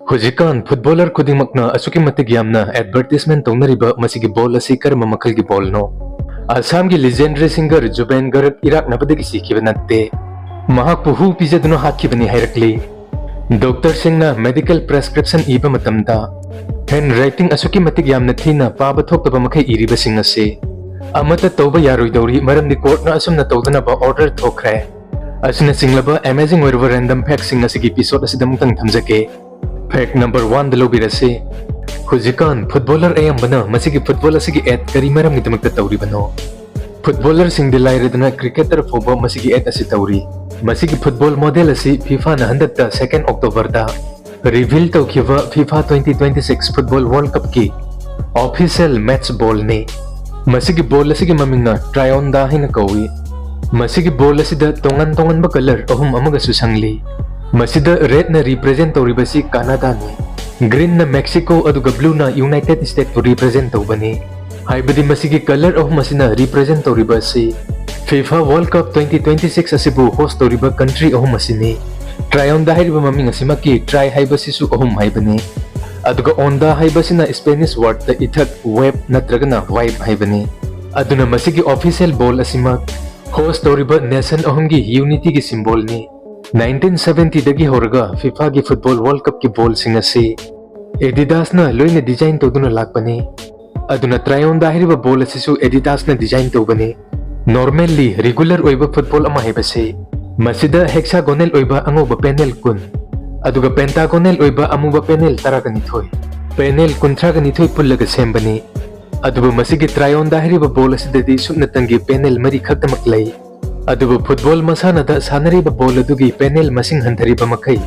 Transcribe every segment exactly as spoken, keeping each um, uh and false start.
ꯍꯧꯖꯤꯛꯀꯥꯟ ꯐꯨꯠꯕꯣꯂꯔ ꯈꯨꯗꯤꯡꯃꯛꯅ ꯑꯁꯨꯛꯀꯤ ꯃꯇꯤꯛ ꯌꯥꯝꯅ ꯑꯦꯗꯚꯔꯇꯤꯁꯃꯦꯟ ꯇꯧꯅꯔꯤꯕ ꯃꯁꯤꯒꯤ ꯕꯣꯜ ꯑꯁꯤ ꯀꯔꯝꯕ ꯃꯈꯜꯒꯤ ꯕꯣꯜꯅꯣ? ꯑꯁꯥꯝꯒꯤ ꯂꯤꯖꯦꯟꯗꯔꯤ ꯁꯤꯡꯒꯔ ꯖꯨꯕꯦꯟ ꯒꯔꯒ ꯏꯔꯥꯛꯅꯕꯗꯒꯤ ꯁꯤꯈꯤꯕ ꯅꯠꯇꯦ, ꯃꯍꯥꯛꯄꯨ ꯍꯨ ꯄꯤꯖꯗꯨꯅ ꯍꯥꯠꯈꯤꯕꯅꯤ ꯍꯥꯏꯔꯛꯂꯤ꯫ ꯗꯣꯛꯇꯔꯁꯤꯡꯅ ꯃꯦꯗꯤꯀꯦꯜ ꯄ꯭ꯔꯦꯁꯀ꯭ꯔꯤꯞꯁꯟ ꯏꯕ ꯃꯇꯝꯗ ꯍꯦꯟ ꯔꯥꯏꯇꯤꯡ ꯑꯁꯨꯛꯀꯤ ꯃꯇꯤꯛ ꯌꯥꯝꯅ ꯊꯤꯅ ꯄꯥꯕ ꯊꯣꯛꯇꯕ ꯃꯈꯩ ꯏꯔꯤꯕꯁꯤꯡ ꯑꯁꯤ ꯑꯃꯠꯇ ꯇꯧꯕ ꯌꯥꯔꯣꯏꯗꯧꯔꯤ, ꯃꯔꯝꯗꯤ ꯀꯣꯔꯠꯅ ꯑꯁꯨꯝꯅ ꯇꯧꯗꯅꯕ ꯑꯣꯔꯗꯔ ꯊꯣꯛꯈ꯭ꯔꯦ꯫ ꯑꯁꯤꯅꯆꯤꯡꯂꯕ ꯑꯦꯃꯦꯖꯤꯡ ꯑꯣꯏꯔꯕ ꯔꯦꯟꯗꯝ ꯐꯦꯛꯁꯤꯡ ꯑꯁꯤꯒꯤ ꯏꯄꯤꯁꯣꯗ ꯑꯁꯤꯗ ꯑꯃꯨꯛꯇꯪ ꯊꯝꯖꯒꯦ꯫ ꯐꯦꯛ ꯅꯝꯕꯔ ꯋꯥꯟꯗ ꯂꯧꯕꯤꯔꯁꯤ꯫ ꯍꯧꯖꯤꯛꯀꯥꯟ ꯐꯨꯠꯕꯣꯂꯔ ꯑꯌꯥꯝꯕꯅ ꯃꯁꯤꯒꯤ ꯐꯨꯠꯕꯣꯜ ꯑꯁꯤꯒꯤ ꯑꯦꯗ ꯀꯔꯤ ꯃꯔꯝꯒꯤꯗꯃꯛꯇ ꯇꯧꯔꯤꯕꯅꯣ? ꯐꯨꯠꯕꯣꯂꯔꯁꯤꯡꯗꯤ ꯂꯥꯏꯔꯗꯅ ꯀ꯭ꯔꯤꯀꯦꯇꯔ ꯐꯥꯎꯕ ꯃꯁꯤꯒꯤ ꯑꯦꯗ ꯑꯁꯤ ꯇꯧꯔꯤ꯫ ꯃꯁꯤꯒꯤ ꯐꯨꯠꯕꯣꯜ ꯃꯣꯗꯦꯜ ꯑꯁꯤ ꯐꯤꯐꯥꯅ ꯍꯟꯗꯛꯇ ꯁꯦꯀꯦꯟ ꯑꯣꯛꯇꯣꯕꯔꯗ ꯔꯤꯚꯤꯜ ꯇꯧꯈꯤꯕ FIFA twenty twenty six football world ꯀꯞꯀꯤ ꯑꯣꯐꯤꯁꯤꯌꯦꯜ ꯃꯦꯠꯆ ꯕꯣꯜꯅꯤ꯫ ꯃꯁꯤꯒꯤ ꯕꯣꯜ ꯑꯁꯤꯒꯤ ꯃꯃꯤꯡꯅ ꯇ꯭ꯔꯥꯏꯑꯣꯟꯗꯥ ꯍꯥꯏꯅ ꯀꯧꯏ꯫ ꯃꯁꯤꯒꯤ ꯕꯣꯜ ꯑꯁꯤꯗ ꯇꯣꯉꯥꯟ ꯇꯣꯉꯥꯟꯕ ꯀꯂꯔ ꯑꯍꯨꯝ ꯑꯃꯒꯁꯨ ꯁꯪꯂꯤ꯫ ꯃꯁꯤꯗ ꯔꯦꯗꯅ ꯔꯤꯄ꯭ꯔꯖꯦꯟ ꯇꯧꯔꯤꯕꯁꯤ ꯀꯅꯥꯗꯥꯅꯤ, ꯒ꯭ꯔꯤꯟꯅ ꯃꯦꯛꯁꯤꯀꯣ, ꯑꯗꯨꯒ ꯕ꯭ꯂꯨꯅ ꯌꯨꯅꯥꯏꯇꯦꯗ ꯁ꯭ꯇꯦꯠꯄꯨ ꯔꯤꯄ꯭ꯔꯖꯦꯟ ꯇꯧꯕꯅꯤ꯫ ꯍꯥꯏꯕꯗꯤ ꯃꯁꯤꯒꯤ ꯀꯂꯔ ꯑꯍꯨꯝ ꯑꯁꯤꯅ ꯔꯤꯄ꯭ꯔꯖꯦꯟ ꯇꯧꯔꯤꯕ ꯑꯁꯤ FIFA world cup twenty twenty six ꯑꯁꯤꯕꯨ ꯍꯣꯁ ꯇꯧꯔꯤꯕ ꯀꯟꯇ꯭ꯔꯤ ꯑꯍꯨꯝ ꯑꯁꯤꯅꯤ꯫ ꯇ꯭ꯔꯥꯏꯑꯣꯟꯗꯥ ꯍꯥꯏꯔꯤꯕ ꯃꯃꯤꯡ ꯑꯁꯤꯃꯛꯀꯤ ꯇ꯭ꯔꯥꯏ ꯍꯥꯏꯕꯁꯤꯁꯨ ꯑꯍꯨꯝ ꯍꯥꯏꯕꯅꯤ꯫ ꯑꯗꯨꯒ ꯑꯣꯟꯗꯥ ꯍꯥꯏꯕꯁꯤꯅ ꯁ꯭ꯄꯦꯅꯤꯁ ꯋꯥꯔꯗꯇ ꯏꯊꯛ, ꯋꯦꯕ ꯅꯠꯇ꯭ꯔꯒꯅ ꯋꯥꯏꯕ ꯍꯥꯏꯕꯅꯤ꯫ ꯑꯗꯨꯅ ꯃꯁꯤꯒꯤ ꯑꯣꯐꯤꯁꯤꯌꯦꯜ ꯕꯣꯜ ꯑꯁꯤꯃꯛ ꯍꯣꯁ ꯇꯧꯔꯤꯕ ꯅꯦꯁꯟ ꯑꯍꯨꯝꯒꯤ ꯌꯨꯅꯤꯇꯤꯒꯤ ꯁꯤꯝꯕꯣꯜꯅꯤ꯫ ꯅꯥꯏꯟꯇꯤꯟ ꯁꯚꯦꯟꯇꯤꯗꯒꯤ ꯍꯧꯔꯒ ꯐꯤꯐꯥꯒꯤ ꯐꯨꯠꯕꯣꯜ ꯋꯥꯔꯜ ꯀꯞꯀꯤ ꯕꯣꯜꯁꯤꯡ ꯑꯁꯤ ꯑꯦꯗꯤꯗꯥꯁꯅ ꯂꯣꯏꯅ ꯗꯤꯖꯥꯏꯟ ꯇꯧꯗꯨꯅ ꯂꯥꯛꯄꯅꯤ꯫ ꯑꯗꯨꯅ ꯇ꯭ꯔꯥꯏꯑꯣꯟꯗꯥ ꯍꯥꯏꯔꯤꯕ ꯕꯣꯜ ꯑꯁꯤꯁꯨ ꯑꯦꯗꯤꯗꯥꯁꯅ ꯗꯤꯖꯥꯏꯟ ꯇꯧꯕꯅꯤ꯫ ꯅꯣꯔꯃꯦꯜꯂꯤ ꯔꯤꯒꯨꯂꯔ ꯑꯣꯏꯕ ꯐꯨꯠꯕꯣꯜ ꯑꯃ ꯍꯥꯏꯕꯁꯤ ꯃꯁꯤꯗ ꯍꯦꯛꯁꯥꯒꯣꯅꯦꯜ ꯑꯣꯏꯕ ꯑꯉꯧꯕ ꯄꯦꯅꯦꯜ ꯀꯨꯟ, ꯑꯗꯨꯒ ꯄꯦꯟꯇꯥꯒꯣꯅꯦꯜ ꯑꯣꯏꯕ ꯑꯃꯨꯕ ꯄꯦꯅꯦꯜ ꯇꯔꯥꯒ ꯅꯤꯊꯣꯏ, ꯄꯦꯅꯦꯜ ꯀꯨꯟꯊ꯭ꯔꯥꯒ ꯅꯤꯊꯣꯏ ꯄꯨꯜꯂꯒ ꯁꯦꯝꯕꯅꯤ꯫ ꯑꯗꯨꯕꯨ ꯃꯁꯤꯒꯤ ꯇ꯭ꯔꯥꯏꯑꯣꯟꯗꯥ ꯍꯥꯏꯔꯤꯕ ꯕꯣꯜ ꯑꯁꯤꯗꯗꯤ ꯁꯨꯞꯅꯇꯪꯒꯤ ꯄꯦꯅꯦꯜ ꯃꯔꯤ ꯈꯛꯇꯃꯛ ꯂꯩ꯫ ꯑꯗꯨꯕꯨ ꯐꯨꯠꯕꯣꯜ ꯃꯁꯥꯟꯅꯗ ꯁꯥꯟꯅꯔꯤꯕ ꯕꯣꯜ ꯑꯗꯨꯒꯤ ꯄꯦꯅꯦꯜ ꯃꯁꯤꯡ ꯍꯟꯊꯔꯤꯕ ꯃꯈꯩ,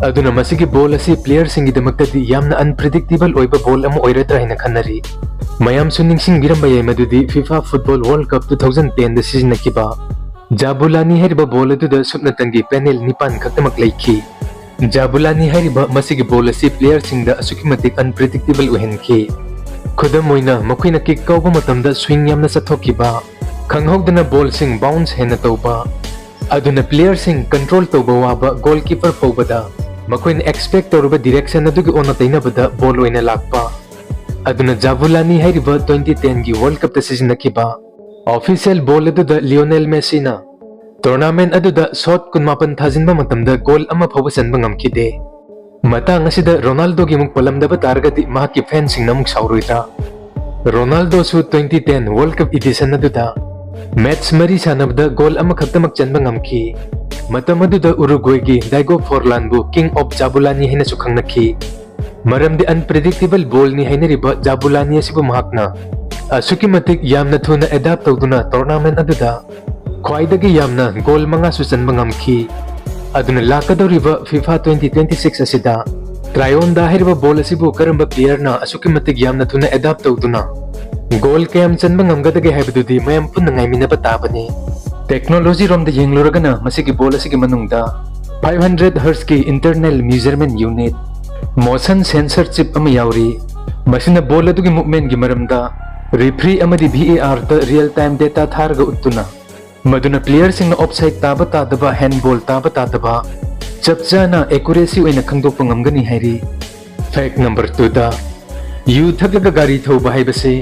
ꯑꯗꯨꯅ ꯃꯁꯤꯒꯤ ꯕꯣꯜ ꯑꯁꯤ ꯄ꯭ꯂꯦꯌꯔꯁꯤꯡꯒꯤꯗꯃꯛꯇꯗꯤ ꯌꯥꯝꯅ ꯑꯟꯄ꯭ꯔꯤꯗꯤꯛꯇꯦꯕꯜ ꯑꯣꯏꯕ ꯕꯣꯜ ꯑꯃ ꯑꯣꯏꯔꯗ꯭ꯔꯥ ꯍꯥꯏꯅ ꯈꯟꯅꯔꯤ꯫ ꯃꯌꯥꯝꯁꯨ ꯅꯤꯡꯁꯤꯡꯕꯤꯔꯝꯕ ꯌꯥꯏ ꯃꯗꯨꯗꯤ FIFA football world cup two thousand ꯇꯦꯟꯗ ꯁꯤꯖꯤꯟꯅꯈꯤꯕ ꯖꯥꯕꯨꯂꯥꯅꯤ ꯍꯥꯏꯔꯤꯕ ꯕꯣꯜ ꯑꯗꯨꯗ ꯁꯨꯞꯅꯇꯪꯒꯤ ꯄꯦꯅꯦꯜ ꯅꯤꯄꯥꯟ ꯈꯛꯇꯃꯛ ꯂꯩꯈꯤ꯫ ꯖꯥꯕꯨꯂꯥꯅꯤ ꯍꯥꯏꯔꯤꯕ ꯃꯁꯤꯒꯤ ꯕꯣꯜ ꯑꯁꯤ ꯄ꯭ꯂꯦꯌꯔꯁꯤꯡꯗ ꯑꯁꯨꯛꯀꯤ ꯃꯇꯤꯛ ꯑꯟꯄ꯭ꯔꯤꯗꯤꯛꯇꯦꯕꯜ ꯑꯣꯏꯍꯟꯈꯤ꯫ ꯈꯨꯗꯝ ꯑꯣꯏꯅ, ꯃꯈꯣꯏꯅ ꯀꯤꯛ ꯀꯥꯎꯕ ꯃꯇꯝꯗ ꯁ꯭ꯋꯤꯡ ꯌꯥꯝꯅ ꯆꯠꯊꯣꯛꯈꯤꯕ, ꯈꯪꯍꯧꯗꯅ ꯕꯣꯜꯁꯤꯡ ꯕꯥꯎꯟꯁ ꯍꯦꯟꯅ ꯇꯧꯕ, ꯑꯗꯨꯅ ꯄ꯭ꯂꯦꯌꯔꯁꯤꯡ ꯀꯟꯇ꯭ꯔꯣꯜ ꯇꯧꯕ ꯋꯥꯕ ꯒꯣꯜꯀꯤꯄꯔ ꯐꯥꯎꯕꯗ ꯃꯈꯣꯏꯅ expect ꯇꯧꯔꯨꯕ direction ꯑꯗꯨꯒꯤ ꯑꯣꯟꯅ ꯇꯩꯅꯕꯗ ball ꯑꯣꯏꯅ ꯂꯥꯛꯄ꯫ ꯑꯗꯨꯅ ꯖꯥꯕꯨꯂꯥꯅꯤ ꯍꯥꯏꯔꯤꯕ twenty ten ꯒꯤ World Cup ꯇ ꯁꯤꯖꯤꯟꯅꯈꯤꯕ official ball ꯑꯗꯨꯗ ꯂꯤꯑꯣꯅꯦꯜ ꯃꯦꯁꯤꯅ tournament ꯑꯗꯨꯗ shot ꯀꯨꯟꯃꯥꯄꯟ ꯊꯥꯖꯤꯟꯕ ꯃꯇꯝꯗ goal ꯑꯃ ꯐꯥꯎꯕ ꯆꯟꯕ ꯉꯝꯈꯤꯗꯦ꯫ ꯃꯇꯥꯡ ꯑꯁꯤꯗ ꯔꯣꯅꯥꯜꯗꯣꯒꯤ ꯑꯃꯨꯛ ꯄꯜꯂꯝꯗꯕ ꯇꯥꯔꯒꯗꯤ ꯃꯍꯥꯛꯀꯤ fan ꯁꯤꯡꯅ ꯑꯃꯨꯛ ꯁꯥꯎꯔꯣꯏꯗ꯭ꯔꯥ? ꯔꯣꯅꯥꯜꯗꯣꯁꯨ twenty ten World Cup edition ꯑꯗꯨꯗ match ꯃꯔꯤ ꯁꯥꯟꯅꯕꯗ goal ꯑꯃꯈꯛꯇꯃꯛ ꯆꯟꯕ ꯉꯝꯈꯤ꯫ ꯃꯇꯝ ꯑꯗꯨꯗ ꯎꯔꯨꯒ꯭ꯋꯦꯒꯤ ꯗꯥꯏꯒꯣ ꯐꯣꯔꯂꯥꯟꯕꯨ King of Jabulani ꯍꯥꯏꯅꯁꯨ ꯈꯪꯅꯈꯤ꯫ ꯃꯔꯝꯗꯤ unpredictable ball ꯅꯤ ꯍꯥꯏꯅꯔꯤꯕ ꯖꯥꯕꯨꯂꯥꯅꯤ ꯑꯁꯤꯕꯨ ꯃꯍꯥꯛꯅ ꯑꯁꯨꯛꯀꯤ ꯃꯇꯤꯛ ꯌꯥꯝꯅ ꯊꯨꯅ adapt ꯇꯧꯗꯨꯅ tournament ꯑꯗꯨꯗ ꯈ꯭ꯋꯥꯏꯗꯒꯤ ꯌꯥꯝꯅ goal ꯃꯉꯥꯁꯨ ꯆꯟꯕ ꯉꯝꯈꯤ꯫ ꯑꯗꯨꯅ ꯂꯥꯛꯀꯗꯧꯔꯤꯕ FIFA twenty twenty six ꯑꯁꯤꯗ ꯇ꯭ꯔꯥꯏꯑꯣꯟꯗꯥ ꯍꯥꯏꯔꯤꯕ ball ꯑꯁꯤꯕꯨ ꯀꯔꯝꯕ player ꯅ ꯑꯁꯨꯛꯀꯤ ꯃꯇꯤꯛ ꯌꯥꯝꯅ ꯊꯨꯅ adapt ꯇꯧꯗꯨꯅ goal ꯀꯌꯥꯝ ꯆꯟꯕ ꯉꯝꯒꯗꯒꯦ ꯍꯥꯏꯕꯗꯨꯗꯤ ꯃꯌꯥꯝ ꯄꯨꯟꯅ ꯉꯥꯏꯃꯤꯟꯅꯕ ꯇꯥꯕꯅꯤ꯫ Technology ꯔꯣꯝꯗ ꯌꯦꯡꯂꯨꯔꯒꯅ ꯃꯁꯤꯒꯤ ball ꯑꯁꯤꯒꯤ ꯃꯅꯨꯡꯗ five hundred hertz ꯀꯤ internal measurement unit, motion sensor chip ꯑꯃ ꯌꯥꯎꯔꯤ꯫ ꯃꯁꯤꯅ ball ꯑꯗꯨꯒꯤ movement ꯀꯤ ꯃꯔꯝꯗ referee ꯑꯃꯗꯤ VAR ꯗ real time data ꯊꯥꯔꯒ ꯎꯠꯇꯨꯅ ꯃꯗꯨꯅ player ꯁꯤꯡꯅ offside ꯇꯥꯕ ꯇꯥꯗꯕ, handball ꯇꯥꯕ ꯇꯥꯗꯕ ꯆꯞ ꯆꯥꯅ accuracy ꯑꯣꯏꯅ ꯈꯪꯗꯣꯛꯄ ꯉꯝꯒꯅꯤ ꯍꯥꯏꯔꯤ꯫ Fact number two ꯗ, ꯌꯨ ꯊꯛꯂꯒ ꯒꯥꯔꯤ ꯊꯧꯕ ꯍꯥꯏꯕꯁꯤ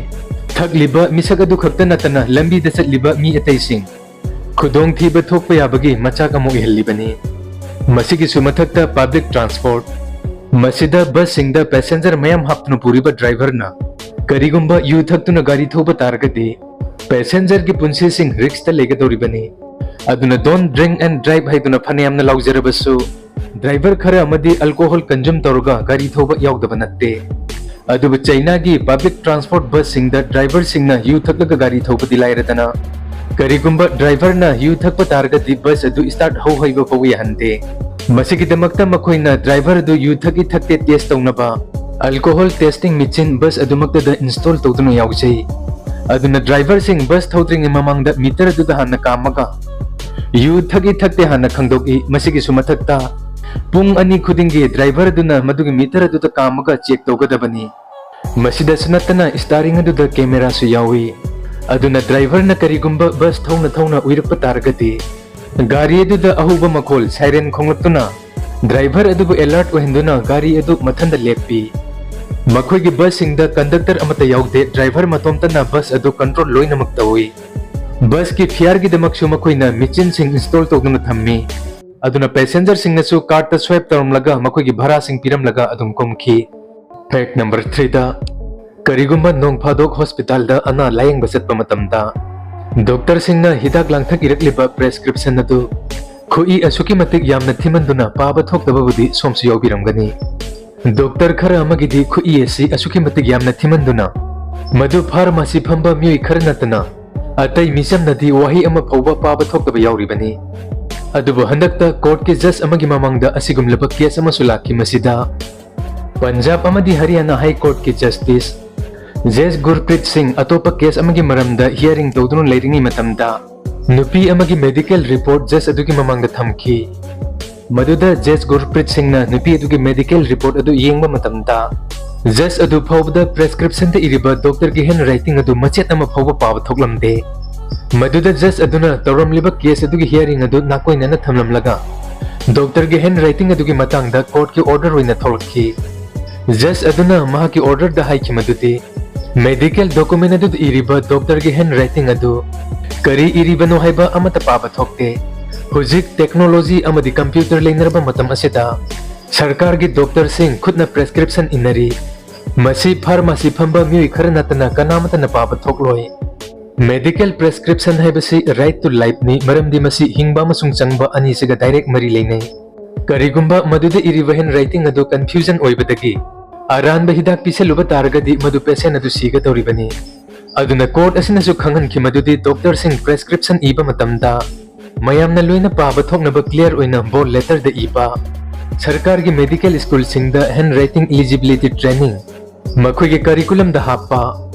ꯊꯛꯂꯤꯕ ꯃꯤꯁꯛ ꯑꯗꯨ ꯈꯛꯇ ꯅꯠꯇꯅ ꯂꯝꯕꯤꯗ ꯆꯠꯂꯤꯕ ꯃꯤ ꯑꯇꯩꯁꯤꯡ ꯈꯨꯗꯣꯡꯊꯤꯕ ꯊꯣꯛꯄ ꯌꯥꯕꯒꯤ ꯃꯆꯥꯛ ꯑꯃ ꯑꯣꯏꯍꯜꯂꯤꯕꯅꯤ꯫ ꯃꯁꯤꯒꯤꯁꯨ ꯃꯊꯛꯇ public transport, ꯃꯁꯤꯗ bus ꯁꯤꯡꯗ passenger ꯃꯌꯥꯝ ꯍꯥꯞꯇꯨꯅ ꯄꯨꯔꯤꯕ driver ꯅ ꯀꯔꯤꯒꯨꯝꯕ ꯌꯨ ꯊꯛꯇꯨꯅ ꯒꯥꯔꯤ ꯊꯧꯕ ꯇꯥꯔꯒꯗꯤ passenger ꯒꯤ ꯄꯨꯟꯁꯤꯁꯤꯡ risk ꯇ ꯂꯩꯒꯗꯧꯔꯤꯕꯅꯤ꯫ ꯑꯗꯨꯅ don't drink and drive ꯍꯥꯏꯗꯨꯅ ꯐꯅꯌꯥꯝꯅ ꯂꯥꯎꯖꯔꯕꯁꯨ driver ꯈꯔ ꯑꯃꯗꯤ alcohol consume ꯇꯧꯔꯒ ꯒꯥꯔꯤ ꯊꯧꯕ ꯌꯥꯎꯗꯕ ꯅꯠꯇꯦ꯫ ꯑꯗꯨꯕꯨ ꯆꯩꯅꯥꯒꯤ public transport bus ꯁꯤꯡꯗ driver ꯁꯤꯡꯅ ꯌꯨ ꯊꯛꯂꯒ ꯒꯥꯔꯤ ꯊꯧꯕꯗꯤ ꯂꯥꯏꯔꯗꯅ, ꯀꯔꯤꯒꯨꯝꯕ driver ꯅ ꯌꯨ ꯊꯛꯄ ꯇꯥꯔꯒꯗꯤ bus ꯑꯗꯨ start ꯍꯧ ꯍꯩꯕ ꯐꯥꯎ ꯌꯥꯍꯟꯗꯦ꯫ ꯃꯁꯤꯒꯤꯗꯃꯛꯇ ꯃꯈꯣꯏꯅ driver ꯑꯗꯨ ꯌꯨ ꯊꯛꯏ ꯊꯛꯇꯦ test ꯇꯧꯅꯕ alcohol testing machine bus ꯑꯗꯨꯃꯛꯇꯗ install ꯇꯧꯗꯨꯅ ꯌꯥꯎꯖꯩ꯫ ꯑꯗꯨꯅ driver ꯁꯤꯡ bus ꯊꯧꯗ꯭ꯔꯤꯉꯩ ꯃꯃꯥꯡꯗ meter ꯑꯗꯨꯗ ꯍꯥꯟꯅ ꯀꯥꯝꯃꯒ ꯌꯨ ꯊꯛꯏ ꯊꯛꯇꯦ ꯍꯥꯟꯅ ꯈꯪꯗꯣꯛꯏ꯫ ꯃꯁꯤꯒꯤꯁꯨ ꯃꯊꯛꯇ ꯄꯨꯡ ꯑꯅꯤ ꯈꯨꯗꯤꯡꯒꯤ driver ꯑꯗꯨꯅ ꯃꯗꯨꯒꯤ meter ꯑꯗꯨꯗ ꯀꯥꯝꯃꯒ check ꯇꯧꯒꯗꯕꯅꯤ꯫ ꯃꯁꯤꯗꯁꯨ ꯅꯠꯇꯅ steering ꯑꯗꯨꯗ camera ꯁꯨ ꯌꯥꯎꯏ꯫ ꯑꯗꯨꯅ driver ꯅ ꯀꯔꯤꯒꯨꯝꯕ bus ꯊꯧꯅ ꯊꯧꯅ ꯎꯏꯔꯛꯄ ꯇꯥꯔꯒꯗꯤ ꯒꯥꯔꯤ ꯑꯗꯨꯗ ꯑꯍꯧꯕ ꯃꯈꯣꯜ siren ꯈꯣꯡꯂꯛꯇꯨꯅ ꯗ꯭ꯔꯥꯏꯚꯔ ꯑꯗꯨꯕꯨ ꯑꯦꯂꯔꯠ ꯑꯣꯏꯍꯟꯗꯨꯅ ꯒꯥꯔꯤ ꯑꯗꯨ ꯃꯊꯟꯗ ꯂꯦꯞꯄꯤ꯫ ꯃꯈꯣꯏꯒꯤ ꯕꯁꯁꯤꯡꯗ ꯀꯟꯗꯛꯇꯔ ꯑꯃꯠꯇ ꯌꯥꯎꯗꯦ, ꯗ꯭ꯔꯥꯏꯚꯔ ꯃꯇꯣꯝꯇꯅ ꯕꯁ ꯑꯗꯨ ꯀꯟꯇ꯭ꯔꯣꯜ ꯂꯣꯏꯅꯃꯛ ꯇꯧꯏ꯫ ꯕꯁꯀꯤ ꯐꯤꯌꯥꯔꯒꯤꯗꯃꯛꯁꯨ ꯃꯈꯣꯏꯅ ꯃꯦꯆꯤꯟꯁꯤꯡ ꯏꯟꯁꯇꯣꯜ ꯇꯧꯗꯨꯅ ꯊꯝꯃꯤ꯫ ꯑꯗꯨꯅ ꯄꯦꯁꯦꯟꯖꯔꯁꯤꯡꯅꯁꯨ ꯀꯥꯔꯠꯇ ꯁ꯭ꯋꯥꯏꯞ ꯇꯧꯔꯝꯂꯒ ꯃꯈꯣꯏꯒꯤ ꯚꯔꯥꯁꯤꯡ ꯄꯤꯔꯝꯂꯒ ꯑꯗꯨꯝ ꯀꯨꯝꯈꯤ꯫ ꯐꯦꯛ ꯅꯝꯕꯔ ꯊ꯭ꯔꯤꯗ, ꯀꯔꯤꯒꯨꯝꯕ ꯅꯣꯡ ꯐꯥꯗꯣꯛ ꯍꯣꯁꯄꯤꯇꯥꯜꯗ ꯑꯅꯥ ꯂꯥꯌꯦꯡꯕ ꯆꯠꯄ ꯃꯇꯝꯗ ꯗꯣꯛꯇꯔꯁꯤꯡꯅ ꯍꯤꯗꯥꯛ ꯂꯥꯡꯊꯛ ꯏꯔꯛꯂꯤꯕ ꯄ꯭ꯔꯦꯁꯀ꯭ꯔꯤꯞꯁꯟ ꯑꯗꯨ ꯈꯨꯏ ꯑꯁꯨꯛꯀꯤ ꯃꯇꯤꯛ ꯌꯥꯝꯅ ꯊꯤꯃꯟꯗꯨꯅ ꯄꯥꯕ ꯊꯣꯛꯇꯕꯕꯨꯗꯤ ꯁꯣꯝꯁꯨ ꯌꯥꯎꯕꯤꯔꯝꯒꯅꯤ꯫ ꯗꯣꯛꯇꯔ ꯈꯔ ꯑꯃꯒꯤꯗꯤ ꯈꯨꯏ ꯑꯁꯤ ꯑꯁꯨꯛꯀꯤ ꯃꯇꯤꯛ ꯌꯥꯝꯅ ꯊꯤꯃꯟꯗꯨꯅ ꯃꯗꯨ ꯐꯥꯔꯃꯥꯁꯤ ꯐꯝꯕ ꯃꯤꯑꯣꯏ ꯈꯔ ꯅꯠꯇꯅ ꯑꯇꯩ ꯃꯤꯆꯝꯅꯗꯤ ꯋꯥꯍꯩ ꯑꯃ ꯐꯥꯎꯕ ꯄꯥꯕ ꯊꯣꯛꯇꯕ ꯌꯥꯎꯔꯤꯕꯅꯤ꯫ ꯑꯗꯨꯕꯨ ꯍꯟꯗꯛꯇ ꯀꯣꯔꯠꯀꯤ ꯖꯖ ꯑꯃꯒꯤ ꯃꯃꯥꯡꯗ ꯑꯁꯤꯒꯨꯝꯂꯕ ꯀꯦꯁ ꯑꯃꯁꯨ ꯂꯥꯛꯈꯤ꯫ ꯃꯁꯤꯗ ꯄꯟꯖꯥꯕ ꯑꯃꯗꯤ ꯍꯔꯤꯌꯥꯅꯥ ꯍꯥꯏ ꯀꯣꯔꯠꯀꯤ ꯖꯁꯇꯤꯁ ꯖꯦꯁ ꯒꯨꯔꯄ꯭ꯔꯤꯠ ꯁꯤꯡ ꯑꯇꯣꯞꯄ ꯀꯦꯁ ꯑꯃꯒꯤ ꯃꯔꯝꯗ ꯍꯤꯌꯥꯔꯤꯡ ꯇꯧꯗꯨꯅ ꯂꯩꯔꯤꯉꯩ ꯃꯇꯝꯗ ꯅꯨꯄꯤ ꯑꯃꯒꯤ ꯃꯦꯗꯤꯀꯦꯜ ꯔꯤꯄꯣꯔꯠ ꯖꯁ ꯑꯗꯨꯒꯤ ꯃꯃꯥꯡꯗ ꯊꯝꯈꯤ꯫ ꯃꯗꯨꯗ ꯖꯁ ꯒꯨꯔꯄ꯭ꯔꯤꯠ ꯁꯤꯡꯅ ꯅꯨꯄꯤ ꯑꯗꯨꯒꯤ ꯃꯦꯗꯤꯀꯦꯜ ꯔꯤꯄꯣꯔꯠ ꯑꯗꯨ ꯌꯦꯡꯕ ꯃꯇꯝꯗ ꯖꯁ ꯑꯗꯨ ꯐꯥꯎꯕꯗ ꯄ꯭ꯔꯦꯁꯀ꯭ꯔꯤꯞꯁꯟꯗ ꯏꯔꯤꯕ ꯗꯣꯛꯇꯔꯒꯤ ꯍꯦꯟ ꯔꯥꯏꯇꯤꯡ ꯑꯗꯨ ꯃꯆꯦꯠ ꯑꯃ ꯐꯥꯎꯕ ꯄꯥꯕ ꯊꯣꯛꯂꯝꯗꯦ꯫ ꯃꯗꯨꯗ ꯖꯁ ꯑꯗꯨꯅ ꯇꯧꯔꯝꯂꯤꯕ ꯀꯦꯁ ꯑꯗꯨꯒꯤ ꯍꯤꯌꯥꯔꯤꯡ ꯑꯗꯨ ꯅꯥꯀꯣꯏꯅꯅ ꯊꯝꯂꯝꯂꯒ ꯗꯣꯛꯇꯔꯒꯤ ꯍꯦꯟ ꯔꯥꯏꯇꯤꯡ ꯑꯗꯨꯒꯤ ꯃꯇꯥꯡꯗ ꯀꯣꯔꯠꯀꯤ ꯑꯣꯔꯗꯔ ꯑꯣꯏꯅ ꯊꯣꯛꯂꯛꯈꯤ꯫ ꯖꯁ ꯑꯗꯨꯅ ꯃꯍꯥꯛꯀꯤ ꯑꯣꯔꯗꯔꯗ ꯍꯥꯏꯈꯤ ꯃꯗꯨꯗꯤ ꯃꯦꯗꯤꯀꯦꯜ ꯗꯣꯀꯨꯃꯦꯟ ꯑꯗꯨꯗ ꯏꯔꯤꯕ ꯗꯣꯛꯇꯔꯒꯤ ꯍꯦꯟ ꯔꯥꯏꯇꯤꯡ ꯑꯗꯨ ꯀꯔꯤ ꯏꯔꯤꯕꯅꯣ ꯍꯥꯏꯕ ꯑꯃꯠꯇ ꯄꯥꯕ ꯊꯣꯛꯇꯦ꯫ ꯍꯧꯖꯤꯛ ꯇꯦꯛꯅꯣꯂꯣꯖꯤ ꯑꯃꯗꯤ ꯀꯝꯄ꯭ꯌꯨꯇꯔ ꯂꯩꯅꯔꯕ ꯃꯇꯝ ꯑꯁꯤꯗ ꯁꯔꯀꯥꯔꯒꯤ ꯗꯣꯛꯇꯔꯁꯤꯡ ꯈꯨꯠꯅ ꯄ꯭ꯔꯦꯁꯀ꯭ꯔꯤꯞꯁꯟ ꯏꯟꯅꯔꯤ꯫ ꯃꯁꯤ ꯐꯥꯔꯃꯥꯁꯤ ꯐꯝꯕ ꯃꯤꯑꯣꯏ ꯈꯔ ꯅꯠꯇꯅ ꯀꯅꯥꯃꯠꯇꯅ ꯄꯥꯕ ꯊꯣꯛꯂꯣꯏ꯫ ꯃꯦꯗꯤꯀꯦꯜ ꯄ꯭ꯔꯦꯁꯀ꯭ꯔꯤꯞꯁꯟ ꯍꯥꯏꯕꯁꯤ ꯔꯥꯏꯠ ꯇꯨ ꯂꯥꯏꯐꯅꯤ, ꯃꯔꯝꯗꯤ ꯃꯁꯤ ꯍꯤꯡꯕ ꯑꯃꯁꯨꯡ ꯆꯪꯕ ꯑꯅꯤꯁꯤꯒ ꯗꯥꯏꯔꯦꯛ ꯃꯔꯤ ꯂꯩꯅꯩ꯫ ꯀꯔꯤꯒꯨꯝꯕ ꯃꯗꯨꯗ ꯏꯔꯤꯕ ꯍꯦꯟ ꯔꯥꯏꯇꯤꯡ ꯑꯗꯨ ꯀꯟꯐ꯭ꯌꯨꯖꯟ ꯑꯣꯏꯕꯗꯒꯤ ꯑꯔꯥꯟꯕ ꯍꯤꯗꯥꯛ ꯄꯤꯁꯜꯂꯨꯕ ꯇꯥꯔꯒꯗꯤ ꯃꯗꯨ ꯄꯦꯁꯦꯟ ꯑꯗꯨ ꯁꯤꯒꯗꯧꯔꯤꯕꯅꯤ꯫ ꯑꯗꯨꯅ ꯀꯣꯔꯠ ꯑꯁꯤꯅꯁꯨ ꯈꯪꯍꯟꯈꯤ ꯃꯗꯨꯗꯤ ꯗꯣꯛꯇꯔꯁꯤꯡ ꯄ꯭ꯔꯦꯁꯀ꯭ꯔꯤꯞꯁꯟ ꯏꯕ ꯃꯇꯝꯗ ꯃꯌꯥꯝꯅ ꯂꯣꯏꯅ ꯄꯥꯕ ꯊꯣꯛꯅꯕ ꯀ꯭ꯂꯤꯌꯥꯔ ꯑꯣꯏꯅ ꯕꯣꯜꯗ ꯂꯦꯇꯔꯗ ꯏꯕ, ꯁꯔꯀꯥꯔꯒꯤ ꯃꯦꯗꯤꯀꯦꯜ ꯁ꯭ꯀꯨꯜꯁꯤꯡꯗ ꯍꯦꯟ ꯔꯥꯏꯇꯤꯡ ꯏꯂꯤꯖꯤꯕꯤꯂꯤꯇꯤ ꯇ꯭ꯔꯦꯅꯤꯡ ꯃꯈꯣꯏꯒꯤ ꯀꯔꯤꯀꯨꯂꯝꯗ ꯍꯥꯞꯄ,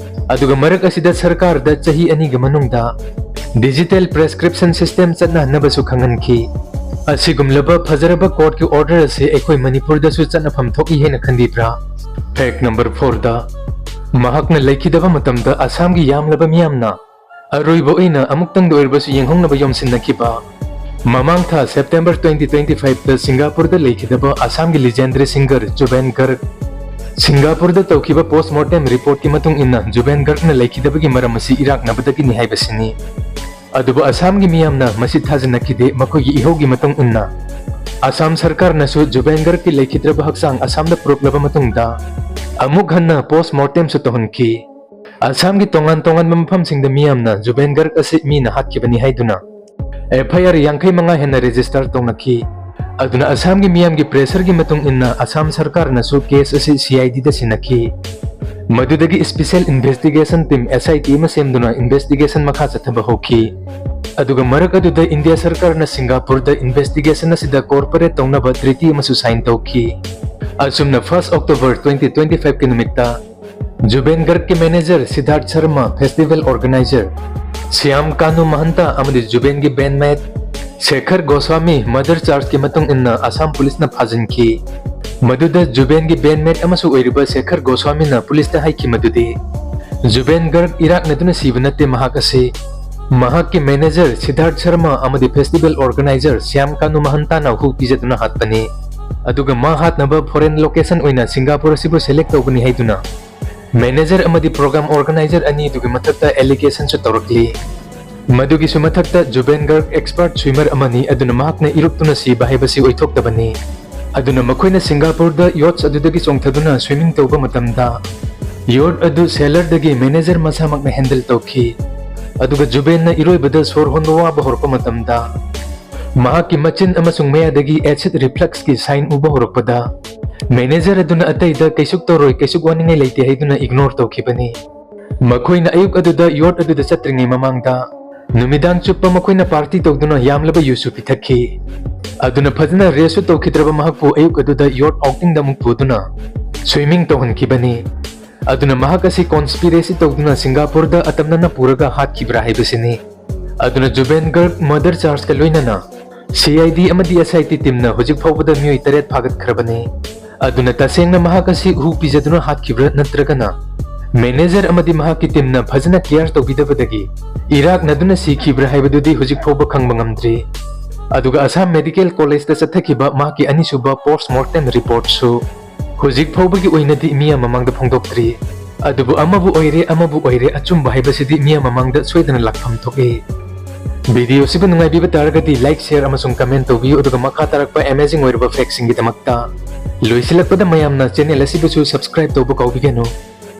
ꯑꯗꯨꯒ ꯃꯔꯛ ꯑꯁꯤꯗ ꯁꯔꯀꯥꯔꯗ ꯆꯍꯤ ꯑꯅꯤꯒꯤ ꯃꯅꯨꯡꯗ ꯗꯤꯖꯤꯇꯦꯜ ꯄ꯭ꯔꯦꯁꯀ꯭ꯔꯤꯞꯁꯟ ꯁꯤꯁꯇꯦꯝ ꯆꯠꯅꯍꯟꯅꯕꯁꯨ ꯈꯪꯍꯟꯈꯤ꯫ ꯑꯁꯤꯒꯨꯝꯂꯕ ꯐꯖꯔꯕ ꯀꯣꯔꯠꯀꯤ ꯑꯣꯔꯗꯔ ꯑꯁꯤ ꯑꯩꯈꯣꯏ ꯃꯅꯤꯄꯨꯔꯗꯁꯨ ꯆꯠꯅꯐꯝ ꯊꯣꯛꯏ ꯍꯥꯏꯅ ꯈꯟꯕꯤꯕ꯭ꯔꯥ? ꯐꯦꯛ ꯅꯝꯕꯔ ꯐꯣꯔꯗ, ꯃꯍꯥꯛꯅ ꯂꯩꯈꯤꯗꯕ ꯃꯇꯝꯗ ꯑꯁꯥꯝꯒꯤ ꯌꯥꯝꯂꯕ ꯃꯤꯌꯥꯝꯅ ꯑꯔꯣꯏꯕ ꯑꯣꯏꯅ ꯑꯃꯨꯛꯇꯪꯗ ꯑꯣꯏꯔꯕꯁꯨ ꯌꯦꯡꯍꯧꯅꯕ ꯌꯣꯝꯁꯤꯟꯅꯈꯤꯕ ꯃꯃꯥꯡ ꯊꯥ September twenty twenty five ꯇ ꯁꯤꯡꯒꯥꯄꯨꯔꯗ ꯂꯩꯈꯤꯗꯕ ꯑꯁꯥꯝꯒꯤ legendary singer ꯖꯨꯕꯦꯟ ꯒꯔꯒ꯫ ꯁꯤꯡꯒꯥꯄꯨꯔꯗ ꯇꯧꯈꯤꯕ post mortem report ꯀꯤ ꯃꯇꯨꯡ ꯏꯟꯅ ꯖꯨꯕꯦꯟ ꯒꯔꯒꯅ ꯂꯩꯈꯤꯗꯕꯒꯤ ꯃꯔꯝ ꯑꯁꯤ ꯏꯔꯥꯛꯅꯕꯗꯒꯤꯅꯤ ꯍꯥꯏꯕꯁꯤꯅꯤ꯫ ꯑꯗꯨꯕꯨ ꯑꯁꯥꯝꯒꯤ ꯃꯤꯌꯥꯝꯅ ꯃꯁꯤ ꯊꯥꯖꯅꯈꯤꯗꯦ꯫ ꯃꯈꯣꯏꯒꯤ ꯏꯍꯧꯒꯤ ꯃꯇꯨꯡ ꯏꯟꯅ ꯑꯁꯥꯝ ꯁꯔꯀꯥꯔꯅꯁꯨ ꯖꯨꯕꯦꯟ ꯒꯔꯒꯀꯤ ꯂꯩꯈꯤꯗ꯭ꯔꯕ ꯍꯛꯆꯥꯡ ꯑꯁꯥꯝꯗ ꯄꯨꯔꯛꯂꯕ ꯃꯇꯨꯡꯗ ꯑꯃꯨꯛ ꯍꯟꯅ post mortem ꯁꯨ ꯇꯧꯍꯟꯈꯤ꯫ ꯑꯁꯥꯝꯒꯤ ꯇꯣꯉꯥꯟ ꯇꯣꯉꯥꯟꯕ ꯃꯐꯝꯁꯤꯡꯗ ꯃꯤꯌꯥꯝꯅ ꯖꯨꯕꯦꯟ ꯒꯔꯒ ꯑꯁꯤ ꯃꯤꯅ ꯍꯥꯠꯈꯤꯕꯅꯤ ꯍꯥꯏꯗꯨꯅ F I R ꯌꯥꯡꯈꯩ ꯃꯉꯥ ꯍꯦꯟꯅ register ꯇꯧꯅꯈꯤ꯫ ꯑꯗꯨꯅ ꯑꯁꯥꯝꯒꯤ ꯃꯤꯌꯥꯝꯒꯤ pressure ꯒꯤ ꯃꯇꯨꯡ ꯏꯟꯅ ꯑꯁꯥꯝ ꯁꯔꯀꯥꯔꯅꯁꯨ case ꯑꯁꯤ C I D ꯗ ꯁꯤꯟꯅꯈꯤ꯫ ꯃꯗꯨꯗꯒꯤ special investigation team, S I T, ꯑꯃ ꯁꯦꯝꯗꯨꯅ investigation ꯃꯈꯥ ꯆꯠꯊꯕ ꯍꯧꯈꯤ꯫ ꯑꯗꯨꯒ ꯃꯔꯛ ꯑꯗꯨꯗ ꯏꯟꯗꯤꯌꯥ ꯁꯔꯀꯥꯔꯅ ꯁꯤꯡꯒꯥꯄꯨꯔꯗ investigation ꯑꯁꯤꯗ cooperate ꯇꯧꯅꯕ treaty ꯑꯃꯁꯨ sign ꯇꯧꯈꯤ꯫ ꯑꯁꯨꯝꯅ first October twenty twenty five ꯀꯤ ꯅꯨꯃꯤꯠꯇ ꯖꯨꯕꯦꯟ ꯒꯔꯒꯀꯤ manager ꯁꯤꯗꯥꯔꯊ Sharma, festival organizer Shyam ꯀꯥꯅꯨ ꯃꯍꯟꯇꯥ ꯑꯃꯗꯤ ꯖꯨꯕꯦꯟꯒꯤ bandmate Sekhar Goswami murder charge ꯀꯤ ꯃꯇꯨꯡ ꯏꯟꯅ ꯑꯁꯥꯝ ꯄꯨꯂꯤꯁꯅ ꯐꯥꯖꯤꯟꯈꯤ꯫ ꯃꯗꯨꯗ ꯖꯨꯕꯦꯟꯒꯤ bandmate ꯑꯃꯁꯨ ꯑꯣꯏꯔꯤꯕ ꯁꯦꯈꯔ ꯒꯣꯁ꯭ꯋꯥꯃꯤꯅ ꯄꯨꯂꯤꯁꯇ ꯍꯥꯏꯈꯤ ꯃꯗꯨꯗꯤ ꯖꯨꯕꯦꯟ ꯒꯔꯒ ꯏꯔꯥꯛꯅꯗꯨꯅ ꯁꯤꯕ ꯅꯠꯇꯦ, ꯃꯍꯥꯛ ꯑꯁꯤ ꯃꯍꯥꯛꯀꯤ manager ꯁꯤꯗꯥꯔꯊ ꯁꯔꯃ ꯑꯃꯗꯤ festival organizer ꯁ꯭ꯌꯥꯝ ꯀꯥꯅꯨ ꯃꯍꯟꯇꯥꯅ ꯍꯨ ꯄꯤꯖꯗꯨꯅ ꯍꯥꯠꯄꯅꯤ꯫ ꯑꯗꯨꯒ ꯃꯥ ꯍꯥꯠꯅꯕ foreign location ꯑꯣꯏꯅ ꯁꯤꯡꯒꯥꯄꯨꯔ ꯑꯁꯤꯕꯨ select ꯇꯧꯕꯅꯤ ꯍꯥꯏꯗꯨꯅ manager ꯑꯃꯗꯤ program organizer ꯑꯅꯤꯗꯨꯒꯤ ꯃꯊꯛꯇ allegation ꯁꯨ ꯇꯧꯔꯛꯂꯤ꯫ ꯃꯗꯨꯒꯤꯁꯨ ꯃꯊꯛꯇ ꯖꯨꯕꯦꯟ ꯒꯔꯒ expert swimmer ꯑꯃꯅꯤ, ꯑꯗꯨꯅ ꯃꯍꯥꯛꯅ ꯏꯔꯨꯞꯇꯨꯅ ꯁꯤꯕ ꯍꯥꯏꯕꯁꯤ ꯑꯣꯏꯊꯣꯛꯇꯕꯅꯤ꯫ ꯑꯗꯨꯅ ꯃꯈꯣꯏꯅ ꯁꯤꯡꯒꯥꯄꯨꯔꯗ yachts ꯑꯗꯨꯗꯒꯤ ꯆꯣꯡꯊꯗꯨꯅ swimming ꯇꯧꯕ ꯃꯇꯝꯗ yacht ꯑꯗꯨ sailor ꯗꯒꯤ manager ꯃꯁꯥꯃꯛꯅ handle ꯇꯧꯈꯤ꯫ ꯑꯗꯨꯒ ꯖꯨꯕꯦꯟꯅ ꯏꯔꯣꯏꯕꯗ ꯁꯣꯔ ꯍꯣꯟꯕ ꯋꯥꯕ ꯍꯧꯔꯛꯄ ꯃꯇꯝꯗ ꯃꯍꯥꯛꯀꯤ ꯃꯆꯤꯟ ꯑꯃꯁꯨꯡ ꯃꯌꯥꯗꯒꯤ acid reflux ꯀꯤ sign ꯎꯕ ꯍꯧꯔꯛꯄꯗ manager ꯑꯗꯨꯅ ꯑꯇꯩꯗ "ꯀꯩꯁꯨ ꯇꯧꯔꯣꯏ, ꯀꯩꯁꯨ ꯋꯥꯅꯤꯡꯉꯥꯏ ꯂꯩꯇꯦ" ꯍꯥꯏꯗꯨꯅ ignore ꯇꯧꯈꯤꯕꯅꯤ꯫ ꯃꯈꯣꯏꯅ ꯑꯌꯨꯛ ꯑꯗꯨꯗ yacht ꯑꯗꯨꯗ ꯆꯠꯇ꯭ꯔꯤꯉꯩ ꯃꯃꯥꯡꯗ ꯅꯨꯃꯤꯗꯥꯡ ꯆꯨꯞꯄ ꯃꯈꯣꯏꯅ party ꯇꯧꯗꯨꯅ ꯌꯥꯝꯂꯕ ꯌꯨꯁꯨ ꯄꯤꯊꯛꯈꯤ꯫ ꯑꯗꯨꯅ ꯐꯖꯅ rest ꯁꯨ ꯇꯧꯈꯤꯗ꯭ꯔꯕ ꯃꯍꯥꯛꯄꯨ ꯑꯌꯨꯛ ꯑꯗꯨꯗ yacht outing ꯗ ꯑꯃꯨꯛ ꯄꯨꯗꯨꯅ swimming ꯇꯧꯍꯟꯈꯤꯕꯅꯤ꯫ ꯑꯗꯨꯅ ꯃꯍꯥꯛ ꯑꯁꯤ conspiracy ꯇꯧꯗꯨꯅ ꯁꯤꯡꯒꯥꯄꯨꯔꯗ ꯑꯇꯝꯅꯅ ꯄꯨꯔꯒ ꯍꯥꯠꯈꯤꯕ꯭ꯔꯥ ꯍꯥꯏꯕꯁꯤꯅꯤ꯫ ꯑꯗꯨꯅ ꯖꯨꯕꯦꯟ ꯒꯔꯒ murder charge ꯀ ꯂꯣꯏꯅꯅ C I D ꯑꯃꯗꯤ S I T team ꯅ ꯍꯧꯖꯤꯛ ꯐꯥꯎꯕꯗ ꯃꯤꯑꯣꯏ ꯇꯔꯦꯠ ꯐꯥꯒꯠꯈ꯭ꯔꯕꯅꯤ꯫ ꯑꯗꯨꯅ ꯇꯁꯦꯡꯅ ꯃꯍꯥꯛ ꯑꯁꯤ ꯍꯨ ꯄꯤꯖꯗꯨꯅ ꯍꯥꯠꯈꯤꯕ꯭ꯔꯥ ꯅꯠꯇ꯭ꯔꯒꯅ manager ꯑꯃꯗꯤ ꯃꯍꯥꯛꯀꯤ team ꯅ ꯐꯖꯅ care ꯇꯧꯕꯤꯗꯕꯗꯒꯤ ꯏꯔꯥꯛꯅꯗꯨꯅ ꯁꯤꯈꯤꯕ꯭ꯔꯥ ꯍꯥꯏꯕꯗꯨꯗꯤ ꯍꯧꯖꯤꯛ ꯐꯥꯎꯕ ꯈꯪꯕ ꯉꯝꯗ꯭ꯔꯤ꯫ ꯑꯗꯨꯒ ꯑꯁꯥꯝ ꯃꯦꯗꯤꯀꯦꯜ ꯀꯣꯂꯦꯖꯇ ꯆꯠꯊꯈꯤꯕ ꯃꯍꯥꯛꯀꯤ ꯑꯅꯤꯁꯨꯕ ꯄꯣꯁꯃꯣꯔꯇꯦꯝ ꯔꯤꯄꯣꯔꯠꯁꯨ ꯍꯧꯖꯤꯛ ꯐꯥꯎꯕꯒꯤ ꯑꯣꯏꯅꯗꯤ ꯃꯤꯌꯥꯝ ꯃꯃꯥꯡꯗ ꯐꯣꯡꯗꯣꯛꯇ꯭ꯔꯤ꯫ ꯑꯗꯨꯕꯨ ꯑꯃꯕꯨ ꯑꯣꯏꯔꯦ, ꯑꯃꯕꯨ ꯑꯣꯏꯔꯦ, ꯑꯆꯨꯝꯕ ꯍꯥꯏꯕꯁꯤꯗꯤ ꯃꯤꯌꯥꯝ ꯃꯃꯥꯡꯗ ꯁꯣꯏꯗꯅ ꯂꯥꯛꯐꯝ ꯊꯣꯛꯏ꯫ ꯚꯤꯗꯤꯑꯣꯁꯤꯕꯨ ꯅꯨꯡꯉꯥꯏꯕꯤꯕ ꯇꯥꯔꯒꯗꯤ like, share ꯑꯃꯁꯨꯡ comment ꯇꯧꯕꯤꯌꯨ, ꯑꯗꯨꯒ ꯃꯈꯥ ꯇꯥꯔꯛꯄ amazing ꯑꯣꯏꯔꯕ factꯁꯤꯡꯒꯤꯗꯃꯛꯇ꯫ ꯂꯣꯏꯁꯤꯜꯂꯛꯄꯗ ꯃꯌꯥꯝꯅ channel ꯑꯁꯤꯕꯨꯁꯨ subscribe ꯇꯧꯕ ꯀꯥꯎꯕꯤꯒꯅꯨ꯫